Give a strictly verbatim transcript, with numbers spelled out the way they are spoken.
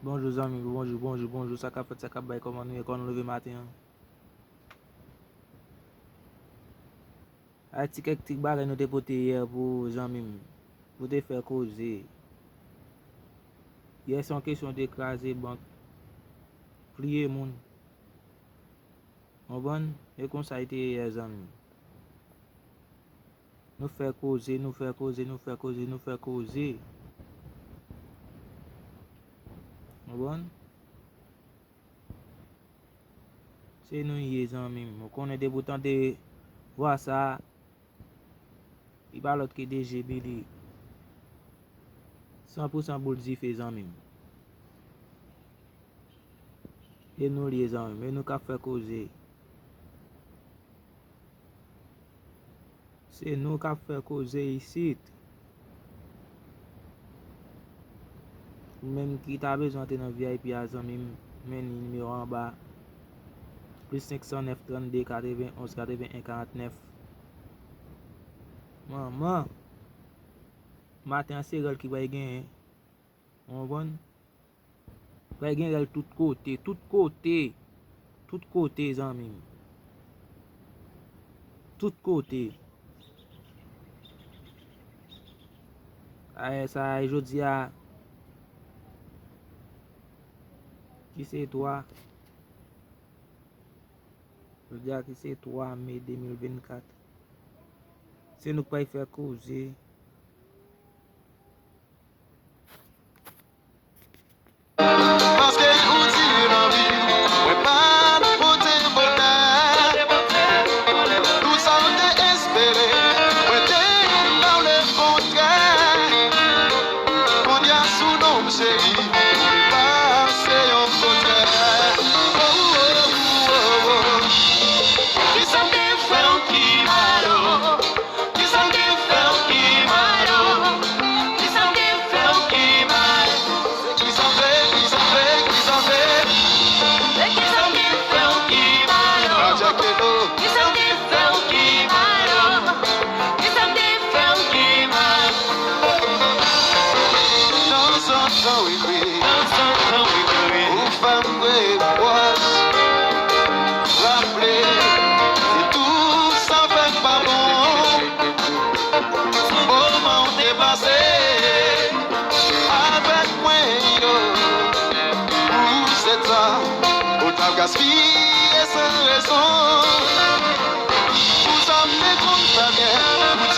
Bonjou zanmi, bonjou, bonjou, bonjou. Sa k ap fèt, sa k ap bay, kòman nou ye, kòman nou leve maten an? Ay, ti kèk ti bagay nou te pote yè pou zanmi m, pou te fè koze. Yè se yon kesyon de kraze bank, pliye moun. Konprann? E konsa l te ye yè zanmi m. Nou fè koze, nou fè koze, nou fè koze, nou fè koze. Konprann? Se nou ye zanmi m. Ou konnen depi w tande vwa sa, li pa lòt ke D J Billy. San pou san boul dife zanmi m. E nou l ye zanmi m, e nou k ap fè koze. Se nou k ap fè koze isit. Ou menm ki ta bezwen antre nan V I P a zanmi m, men nimewo a anba. Plis senk san nèf trannde katrevenn onz katrevenn en karant nèf. Manman, maten an se rèl ki pral genyen. Ou konprann? Pral gen rèl tout kote, tout kote, tout kote zanmi m. Tout kote. Ayè sa a, jodi a, ki se twa, jodi a ki se twa me de mil vennkat. Se nou k pral fè koze. Paske yon ti nan vi, mwen pa nan kote bonè. Tout sa m te espere, mwen te pa w lekontrè. Kounye a sou non m cheri, ou vle pase yon pòtrè. Oh, oh, oh, oh, oh. Kisa m te fè w ki mal, oh? Kisa m te fè w ki mal, oh? Kisa m te fè w ki mal? Kisa m fè, kisa m fè, kisa m fè? E kisa m te fè w ki mal, oh? Kisa m te fè w ki mal, oh? Kisa m te fè w ki mal? Nan zòn jan w ekri, nan zòn jan w ekri, ou fè m repwòch. Raple, se tou sa fè m pa bon. Moman w te pase avèk mwen yo, pou sèt tan, ou t ap gaspiye san rezon. Pou sa m te konn fè byen, pou